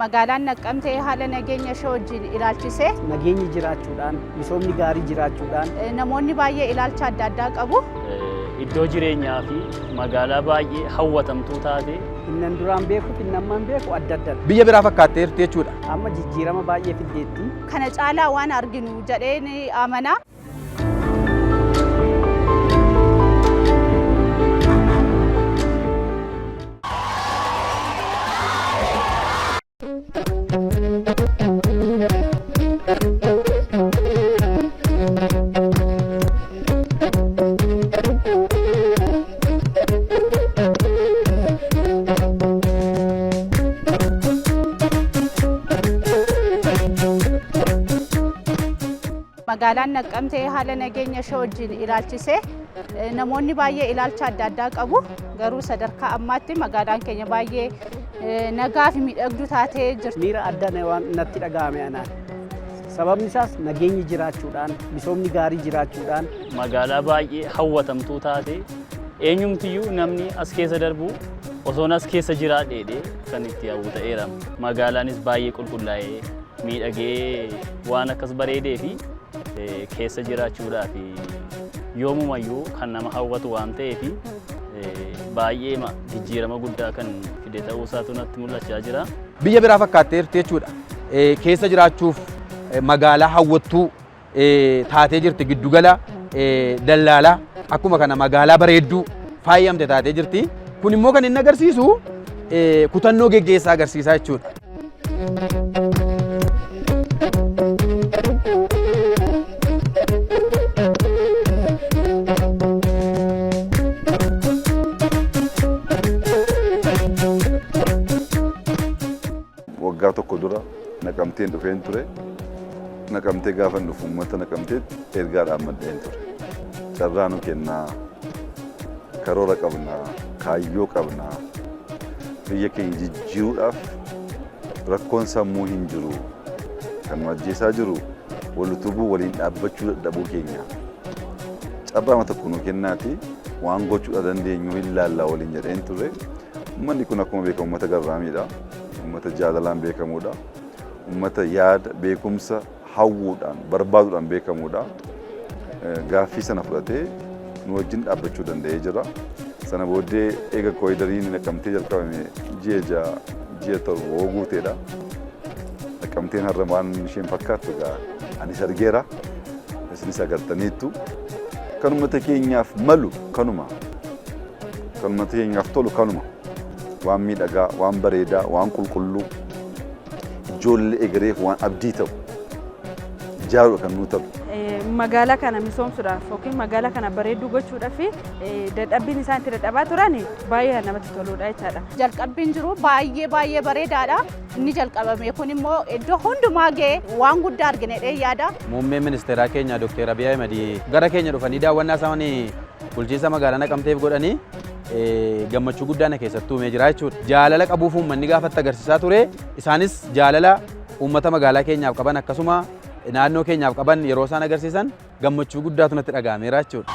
Magaalaan Naqqamtee haala nageenya ishee wajjin ilaalchisee Nageenyi jiraachuudhaan, misoomni gaarii jiraachuudhaan namoonni baay'ee ilaalcha adda addaa qabu. Iddoo jireenyaa fi magaalaa baay'ee hawwatamtuu taate Innan duraan beekuuf inni ammaan beeku adda addadha. Biyya biraa fakkaatteerti jechuudha. Amma jijjiirama baay'ee fiddeetti. Kana caalaa waan arginu jedheen amana. Magaalaan Naqqamtee haala nageenya ishee wajjin ilaalchisee namoonni baay'ee ilaalcha adda addaa qabu. Garuu sadarkaa ammaatti magaalaan keenya baay'ee nagaa fi miidhagduu taatee jirti. Miira adda waan natti dhaga'ame anaan. Sababni isaas nageenyi jiraachuudhaan, misoomni gaarii jiraachuudhaan magaalaa baay'ee hawwatamtuu taate eenyumtiyyuu namni as keessa darbu osoon as keessa jiraadheedhe kan itti hawwu ta'eera. Magaalaanis baay'ee qulqullaa'ee miidhagee waan akkas bareedee fi keessa jiraachuudhaaf yoomumayyuu kan nama hawwatu waan ta'eef baay'ee jijjiirama guddaa kan fide ta'uu isaatu natti mul'achaa jira. Biyya biraa fakkaatteerti jechuudha. Keessa jiraachuuf magaalaa hawwattuu taatee jirti giddugala daldalaa akkuma kana magaalaa bareedduu faayamte taatee jirti. Kun immoo kan inni agarsiisu kutannoo geggeessaa agarsiisaa jechuudha. Waggaa tokko dura Naqamteen dhufeen ture. Naqamtee gaafan dhufu uummata Naqamteetti ergaa dhaammadheen ture. Carraa nu kennaa, karoora qabnaa, kaayyoo qabnaa, biyya keenya jijjiiruudhaaf rakkoon sammuu hin jiru. Kan nu ajjeesaa jiru wal utubuu waliin dhaabbachuu dadhabuu keenya. Carraama tokko nu kennaati waan gochuudha dandeenyu hin laallaa waliin jedheen ture. Uummanni kun akkuma beekamu uummata garraamiidha. Uummata jaalalaan beekamuudha. Uummata yaada, beekumsa hawwuudhaan, barbaaduudhaan beekamuudha. Gaaffii sana fudhatee nu wajjin dhaabbachuu danda'ee jira. Sana booddee eega kooriidariin Naqamtee jalqabame ji'a 6, ji'a 7 hoo guuteedha. Naqamteen har'a waan isheen fakkaattu egaa anis argeera. Isinis agartaniittu. Kan uummata keenyaaf malu kanuma. Kan uummata keenyaaf tolu kanuma. Waan miidhagaa, waan bareedaa, waan qulqulluu, ijoollee egereef waan abdii ta'u ijaaruudha kan nuu ta'u. Magaalaa kana misoomsuudhaaf yookiin magaalaa kana bareedduu gochuudhaaf dadhabbiin isaan itti dadhabaa turan baay'ee kan namatti toludha jechaadha. Jalqabbiin jiru baay'ee baay'ee bareedaadha. Inni jalqabame kun immoo iddoo hundumaa ga'ee waan guddaa argine dhee yaada. Muummeen ministeeraa keenya Dr. Abiy Ahmed gara keenya dhufanii daawwannaa isaanii bulchiinsa magaalaa Naqamteef godhanii gammachuu guddaa na keessatti uumee jira jechuudha. Jaalala qabuuf uummanni gaafa itti agarsiisaa ture isaanis jaalala uummata magaalaa keenyaaf qaban akkasuma naannoo keenyaaf qaban yeroo isaan agarsiisan gammachuu guddaatu natti dhaga'ameera jechuudha.